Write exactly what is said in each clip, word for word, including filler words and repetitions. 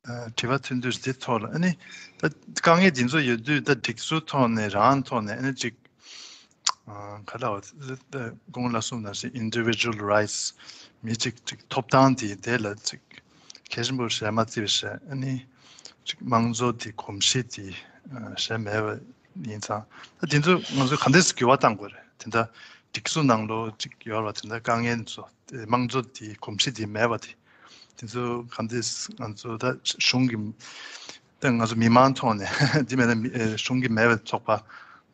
ཨ། དྲི་བ་ཐོན་དུས་དེ་ཐོག་ལ། ཨ་ནི་ད་དཀའ་ངལ་འདི་ཚོ་ཡོད་དུས། ད་སྒྲིག་སྲོལ་ཐོག་ནས། རང་ཐོག་ནས། ཨ་ནི་ཅིག་ཨ། ག་ལ་བ། ད་གོང་ལ་གསུངས་ནང་བཞིན་individual rights། མི་གཅིག་གཅིག་ཐོབ་ཐང་དེ། དེ་ལ་ཅིག་གལ་ཆེན་པོ་ཞེ་མ་བརྩི་བ་ཞིག་ཨ་ནི་ཅིག་དམངས་གཙོ་དེ་གོམས་གཤིས་དེ། ཨ། ཞེ་མེད་པ་ཡིན་ཙང་། ད་དེ་ཚོ་ང་ཚོས་ག་འདྲས་འགྱུར་བ་གཏང་དགོས་རེད། དེ་འདྲ་སྒྲིག་སྲོལ་ནང་ལོགས་ཅིག་ཡོད་པ། དེ་འདྲ་དཀའ་ངལ་ཚོ། དམངས་གཙོ་དེ་གོམས་གཤིས་དེ་མེད་པ་དེ། དེ་ཚོ་ག་འདྲས་ང་ཚོ་ད་གཞུང་གི། ད་ང་ཚོ་མི་མང་ཐོག་ནས། དེ་མེད་ན་མི། ཨེ། གཞུང་གི་མེད་པའི་ཚོགས་པ།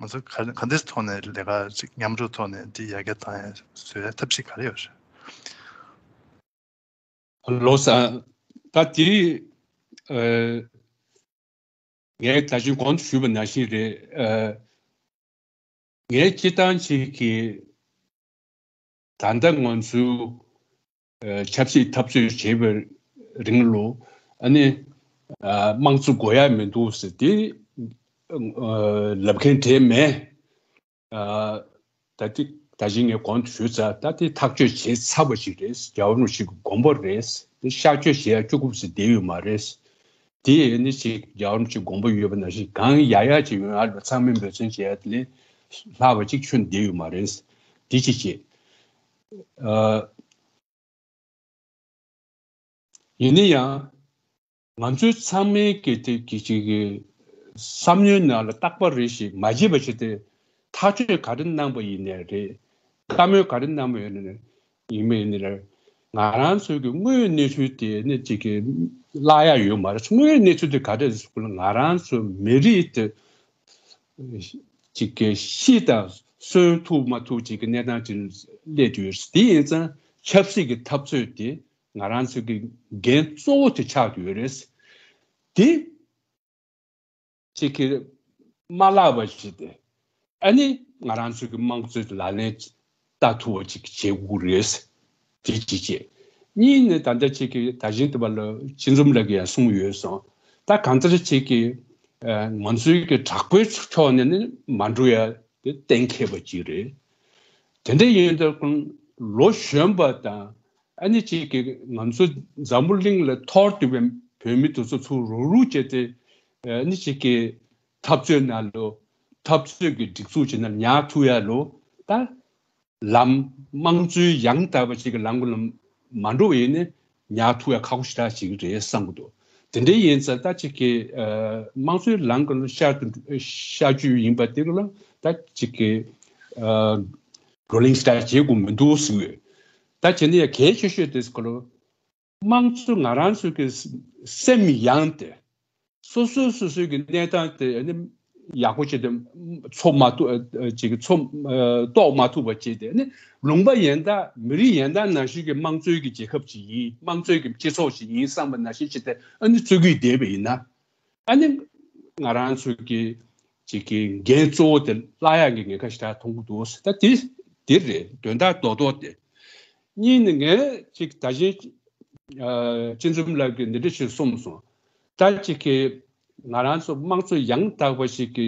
ང་ཚོ་ག་ག་འདྲས་ཐོག་ནས་ལས་ཀ་ཅིག་མཉམ་རུབ་ཐོག་ནས་འདི་ཡར་རྒྱས་བཏང་ཡ་བཟོ་ཡ་ཐབས་ཤེས་ག་རེ་ཡོད་རེད། ལགས་སོ། ད་དེ། ཨ། ངས་ད་གིན་གོང་དུ་ཞུས་པ་ནང་བཞིན་རེད། ཨ། ངས་སྤྱིར་བཏང་ཅིག་གི། ད་ལྟ་ང་ཚོའི། ཨ། ཆབ་སྲིད་འཐབ་རྩོད་བྱེད་པའི་རིང་ལ། ཨ་ནི། ཨ། དམངས་གཙོ་དགོས་ཡ་མི་འདུག་ཟེར་དེ། ཨ། ལབ་མཁན་གྲས་མེད། ཨ། ད་དེ་ད་གིན་ངས་གོང་དུ་ཞུས་ཚར། ད་དེ་ཐག་གཅོད་བྱས་ཚར་བ་ཞིག་རེད། རྒྱལ་བ་རིན་པོ་ཆེ་གི་དགོངས་པ་རེད། དེ་གཤག་བཅོས་བྱེད་ཡ་ཅུང་ཁུག་ཙམ་བསྡད་ཡོད་མ་རེད། དེ་ཡིན་ནི་ཅིག་རྒྱལ་བ་རིན་པོ་ཆེ་དགོངས་པ་ཡོད་པ་ནང་བཞིན་གང་ཡག་ཡག་ཅིག་ཡོང་ཡ་ལ་ཚང་མས་འབད་བརྩོན་བྱེད་ཡ་དེ་ལས་ལྷག་པ་ཅིག་ཁྱོན་བསྡད་ཡོད་མ་རེད། དེ་གཅིག་བྱས། ཨ། ཡིན་ན་ཡང་། ང་ཚོའི་ཚང་མའི་གི་དེ་གི་ཅིག་གི་བསམ་བློའི་ནང་ལ་རྟག་པ་རེ་ཞིག་མ་བརྗེད་པ་བྱས་ཏེ། ཐག་གཅོད་ག་རེ་གནང་པ་ཡིན་ནའི་རེད། བཀའ་མོལ་ག་རེ་གནང་པ་ཡིན་ནའི་ཡིན་མ་ཡིན་ནའི་རེད། ང་རང་ཚོའི་གི་དངོས་ཡོད་གནས་ཚུལ་དེ་ནི་ཅིག་གི་བརླག་ཡ་ཡོད་མ་རེད། དངོས་ཡོད་གནས་ཚུལ་དེ་ག་རེ་རེད་ཟེར་ན། ང་རང་ཚོ་མི་རིགས་དེ་ཅིག་གི་ཤི་དང་གསོན་ཐུབ་མ་ཐུབ་ཅིག་གི་གནས་སྟངས་ཅིག་སླེབས་ཡོད། དེ་ཡིན་ཙང་ཆབ་སྲིད་ཀྱི་འཐབ་རྩོད་དེ་ང་རང་ཚོ་གི་འགན་གཙོ་བོ་དེ་ཆགས་ཡོད་རེད། དེ་ཅིག་གི་མ་བརླག་པ་ཞིག་དེ། ཨ་ནི་ང་རང་ཚོ་གི་དམངས་གཙོའི་ལག་ལེན་བསྟར་ཐུབ་པ་ཅིག་བྱེད་དགོས་རེད། དེ་གཅིག་བྱས། གཉིས་ནི་ད་ལྟ་ཅིག་གི་ད་གིན་དེ་བ་ལ་སྤྱི་འཛོམས་ལགས་ཀྱིས་ཡང་གསུངས་ཡོད་སོང་། ད་གང་ལྟར་ཅིག་གི། ཨ། ང་ཚོའི་གི་དྲག་པོའི་ཕྱོགས་ནས་ནི་མ་འགྲོ་ཡ་དེ་གཏན་འཁེལ་བ་ཅིག་རེད། དེ་འདྲ་ཡིན་དུས་ལོ་གཞོན་པ་དང་། ཨ་ནི་ཅིག་གི་ང་ཚོ་འཛམ་བུ་གླིང་ལ་ཐོར་བསྡད་པའི་བོད་མི་དེ་ཚོ་ཚུར་རུག་རུག་བྱས་ཏེ། ཨ་ནི་ཅིག་གི་འཐབ་རྩོད་ནང་ལོ། འཐབ་རྩོད་ཀྱི་སྒྲིག་འཛུགས་ཅིག་ནང་ཉར་ཐུབ་ཡ་ལོ། ད་ལམ་དམངས་གཙོའི་ཡང་དག་པ་ཅིག་གི་ལམ་ཀུན་ལ་མ་འགྲོ་བ་ཡིན་ནའི་ཉར་ཐུབ་ཡ་ཁག་པོ་ཞེ་དྲག་ཅིག་རེད་བསམ་གྱི་འདུག། དེ་འདྲ་ཡིན་ཙང་ད་ཅིག་གི། ཨ། དམངས་གཙོའི་ལམ་ཀུན་ལ་ཤར་དུ་ཤར་རྒྱུ་ཡིན་པ་དེ་ལ་ད་ཅིག་གི། ཨ། བགྲོ་གླེང་ཞེ་དྲག་བྱེད་དགོས་མི་འདུག་ཟེར་གྱི་ཡོད། ད་བྱས་ན་ཡང་གལ་ཆེ་ཤོས་དེ་ཁོ་ལ་དམངས་གཙོ་ང་རང་ཚོ་གི་སེམས་ཡངས་ཏེ། སོ་སོ་སོ་སོའི་གི་གནས་སྟངས་དེ་ནི་ཡག་པོ་བྱས་ཏེ་ཚོ་མ་ཐུབ། ཨ། ཅིག་ཚོ། ཨ། རྟོགས་མ་ཐུབ་པ་བྱས་ཏེ་ནི་ལུང་པ་གཞན་དག་མི་རིགས་གཞན་དག་ནང་བཞིན་གྱི་དམངས་གཙོའི་གི་རྒྱལ་ཁབ་ཅིག་ཡིན། དམངས་གཙོའི་གི་སྤྱི་ཚོགས་ཤིག་ཡིན་བསམ་པ་ནང་བཞིན་བྱས་ཏེ། ཨ་ནི་རྩོད་རྒྱུགས་བསྡད་པ་ཡིན་ན། ཨ་ནི་ང་རང་ཚོའི་གི་ཅིག་གི་འགན་གཙོ་བོ་དེ་བརླག་ཡག་གི་ཉེན་ཁ་ཞེ་དྲག་མཐོང་གི་འདུག། ད་དེ་དེ་རེད། དོན་དག་རྡོག་རྡོག་དེ། གཉིས་ནི་ངས་ཅིག་ད་གིན། ཨ། སྤྱི་འཛོམས་ལགས་ཀྱིས་འདི་འདྲ་ཞིག་གསུངས་སོང་། ད་ཅིག་གི་ང་རང་ཚོ་དམངས་གཙོ་ཡང་དག་པ་ཞིག་གི་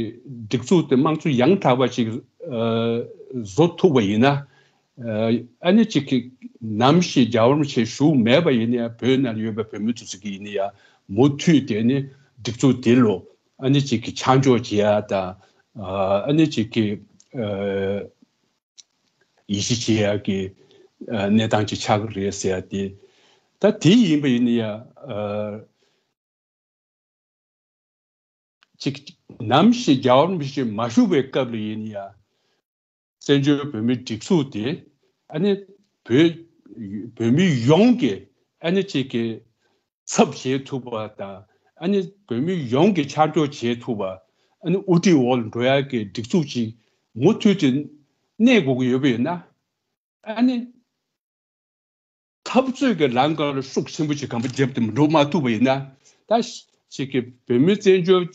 སྒྲིག་འཛུགས་དེ། དམངས་གཙོ་ཡང་དག་པ་ཞིག་ཨ། བཟོ་ཐུབ་པ་ཡིན་ན། ཨ། ཨ་ནི་ཅིག་གི་ནམ་ཞིག་རྒྱལ་བ་རིན་པོ་ཆེ་བཞུགས་མེད་པ་ཡིན་ན་ཡང་། བོད་ནང་ཡོད་པའི་བོད་མི་ཚོ་ཚོ་གི་ཡིན་ན་ཡང་མུ་མཐུད་དེ་ནི་སྒྲིག་འཛུགས་དེ་ལ་ཨ་ནི་ཅིག་གི་ཆ་འཇོག་བྱེད་ཡ་དང་། ཨ། ཨ་ནི་ཅིག་གི། ཨ། ཡིད་ཆེས་བྱེད་ཡ་གི། ཨ། གནས་སྟངས་ཅིག་ཆགས་ཀྱི་རེད་ཟེར་ཡ་དེ། ད་དེ་ཡིན་པ་ཡིན་ན་ཡང་། ཨ། ཅིག་ནམ་ཞིག་རྒྱལ་བ་རིན་པོ་ཆེ་མ་བཞུགས་པའི་སྐབས་ལ་ཡིན་ན་ཡང་། བཙན་བྱོལ་བོད་མིའི་སྒྲིག་འཛུགས་དེ། ཨ་ནི་བོད་བོད་མི་ཡོངས་ཀྱི། ཨ་ནི་ཅིག་གི་ཚབ་བྱེད་ཐུབ་པ་དང་། ཨ་ནི་བོད་མི་ཡོངས་ཀྱི་ཆ་འཇོག་བྱེད་ཐུབ་པ། ཨ་ནི་དབུ་ཁྲིད་འོག་ལ་འགྲོ་ཡག་གི་སྒྲིག་འཛུགས་ཅིག་མུ་མཐུད་དེ་གནས་དགོས་ཀྱི་ཡོད་པ་ཡིན་ན། ཨ་ནི་འཐབ་རྩོད་ཀྱི་ལམ་ཁ་ལ་ཤུགས་ཆེན་པོ་ཞིག་གོམ་པ་བརྒྱབ་སྟེ་མི་འགྲོ་མ་ཐུབ་པ་ཡིན་ན། ད་ཅིག་གི་བོད་མི་བཙན་བྱོལ་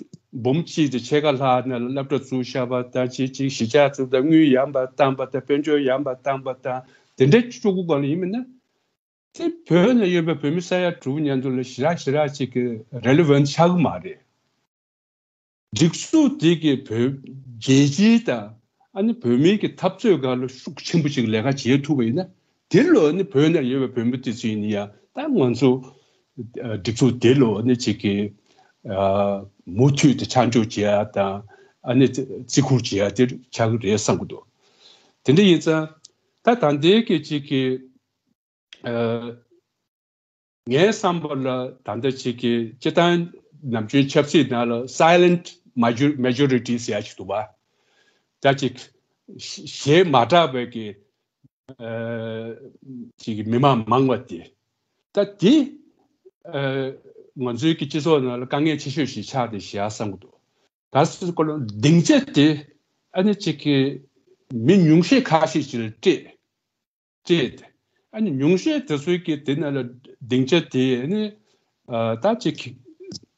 འབུམ་གཅིག་དེ་ཕྱེད་ཀ་ལྷག་ནང་ལ་སློབ་གྲྭ་བཙུགས་བཞག་པ་དང་། ཅིག་ཅིག་གཞིས་ཆགས་བཙུགས་དང་། དངུལ་ཡར་མར་བཏང་པ་དང་། དཔལ་འབྱོར་ཡར་མར་བཏང་པ་དང་། དེ་འདྲ་བཅུག་གི་སྒང་ལ་ཡིན་མིན་ན། དེ་བོད་ནང་ཡོད་པའི་བོད་མི་ས་ཡ་དྲུག་མཉམ་དུ་ལ་ཞེ་དྲག་ཞེ་དྲག་ཅིག་གི་relevant་ཆགས་ཀྱི་མ་རེད། སྒྲིག་འཛུགས་དེ་གིས་བོད་རྒྱལ་སྤྱིའི་དང་། ཨ་ནི་བོད་མིའི་གི་འཐབ་རྩོད་སྒང་ལ་ཤུགས་ཆེན་པོ་ཅིག་ལས་ཀ་བྱེད་ཐུབ་པ་ཡིན་ན། དེ་ལོ་ནི་བོད་ནང་ཡོད་པའི་བོད་མི་དེ་ཚོ་ཡིན་ན་ཡང་། ད་ང་ཚོ་ སྒྲིག་འཛུགས་དེ་ལ་ཨ་ནི་ཅིག་གི་མུ་མཐུད་དུ་ཆ་འཇོག་བྱེད་ཡ་དང་ཨ་ནི་བརྩི་བཀུར་བྱེད་ཡ་དེ་ཆགས་ཀྱི་རེད་བསམ་གྱི་འདུག་དེ་འདྲ་ཡིན་ཙང་ད་ད་ལྟའི་གི་ཅིག་གི་ངའི་བསམ་པ་ལ་ད་ལྟ་ཅིག་གི་སྤྱི་བཏང་ནམ་རྒྱུན་ཆབ་སྲིད་ནང་ལ་silent major- majority ཟེར་ཡ་ཅིག་འདུག་པ། ད་ཅིག་གཞས་མ་གྲགས་པའི་གི་ཅིག་གི་མི་མང་མང་བ་དེ། ད་དེ་ང་ཚོའི་གི་སྤྱི་ཚོགས་ནང་ལ་དཀའ་ངལ་ཆེ་ཤོས་ཤིག་ཆགས་བསྡད་ཤག་བསམ་གྱི་འདུག་ད་སོ་སོའི་སྐོར་ལ་སྡིངས་ཆ་དེ་ཨ་ནི་ཅིག་གི་མི་ཉུང་ཤས་ཁ་ཤས་ཤིག་ལ་སྤྲད། སྤྲད་དེ། ཨ་ནི་ཉུང་ཤས་དེ་ཚོའི་གི་དེ་ནང་ལ་སྡིངས་ཆ་དེ་ཨ་ནི་ད་ཅིག་གི་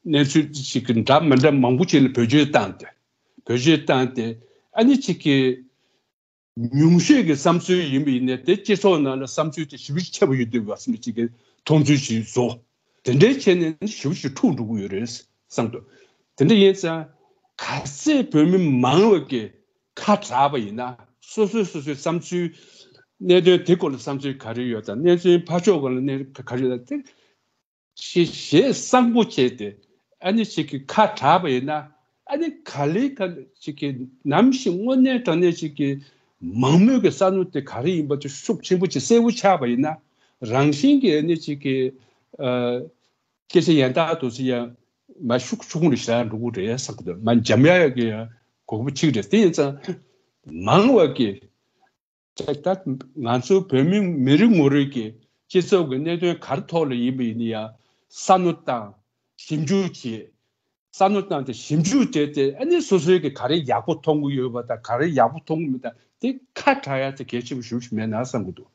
གནས་ཚུལ་ཞིག་གི་འདྲ་མི་འདྲ་མང་པོ་ཅིག་ལ་བེད་སྤྱོད་བཏང་སྟེ། བེད་སྤྱོད་བཏང་སྟེ་ཨ་ནི་ཅིག་གི་ཉུང་ཤས་ཀྱི་བསམ་ཚུལ་ཡིན་པ་ཡིན་ནའི་དེ་སྤྱི་ཚོགས་ནང་ལ་བསམ་ཚུལ་དེ་ཞེ་པོ་ཅིག་ཁྱབ་པ་ཡོད་འདུག་བ་བསམ་པའི་ཅིག་གི་མཐོང་ཚུལ་ཞིག་བཟོ། དེ་འདྲའི་བྱས་ནས་ཞེ་པོ་ཅིག་འཁྲུག་འགྲོ་གི་ཡོད་རེད་བསམ་འདུག་དེ་འདྲ་ཡིན་ཙང་གལ་སྲིད་བོད་མི་མང་བ་གི་ཁ་གྲགས་པ་ཡིན་ན་སོ་སོའི་སོ་སོའི་བསམ་ཚུལ། གནད་དོན་དེ་སྐོར་ལ་བསམ་ཚུལ་ག་རེ་ཡོད་དང་གནད་དོན་ཕར་ཕྱོགས་སྐོར་ལ་གནད་ག་རེ་ཡོད་དང་དེ། ཞེས་ཞེས་གསང་པོ་བྱས་ཏེ་ཨ་ནི་ཅིག་གི་ཁ་གྲགས་པ་ཡིན་ན་ཨ་ནི་ག་ལེ་ག་ལེ་ཅིག་གི་ནམ་ཞིག་དངོས་གནས་དྲང་གནས་ཅིག་གི་མང་མོས་ཀྱི་བསམ་བློ་དེ་ག་རེ་ཡིན་པ་དེ་ཤུགས་ཆེན་པོ་ཅིག་གསལ་པོ་ཆགས་པ་ཡིན་ན་རང་བཞིན་གྱིས་ཨ་ནི་ཅིག་གི་ཨ་སྐད་ཆ་ཡན་དག་དུ་ཚོ་ཡང་མ་ཤུགས་ཆུང་ངུ་ཞིག་འགྲོ་གི་རེད་བསམ་གི་འདུག་མ་འཇམ་ཡག་ཡག་གི་ཡང་གོ་སྐབས་ཅིག་རེད། དེ་ཡིན་ཙང་མང་བ་གི་ད་ང་ཚོ་བོད་མི་མི་རེ་ངོ་རེ་གི་སྤྱི་ཚོགས་ཀྱི་གནད་དོན་ག་རེ་ཐོག་ལ་ཡིན་པ་ཡིན་ན་ཡང་བསམ་བློ་བཏང་ཞིབ་འཇུག་བྱེད། བསམ་བློ་བཏང་སྟེ་ཞིབ་འཇུག་བྱས་ཏེ་ཨ་ནི་སོ་སོའི་གི་ག་རེ་ཡག་པོ་མཐོང་གི་ཡོད་པ་དང་ག་རེ་ཡག་པོ་མཐོང་གི་མེད་དང་དེ་ཁ་གྲག་ཡ་དེ་གལ་ཆེན་པོ་ཞེ་པོ་ཞིག་མེད་ན་བསམ་གི་འདུག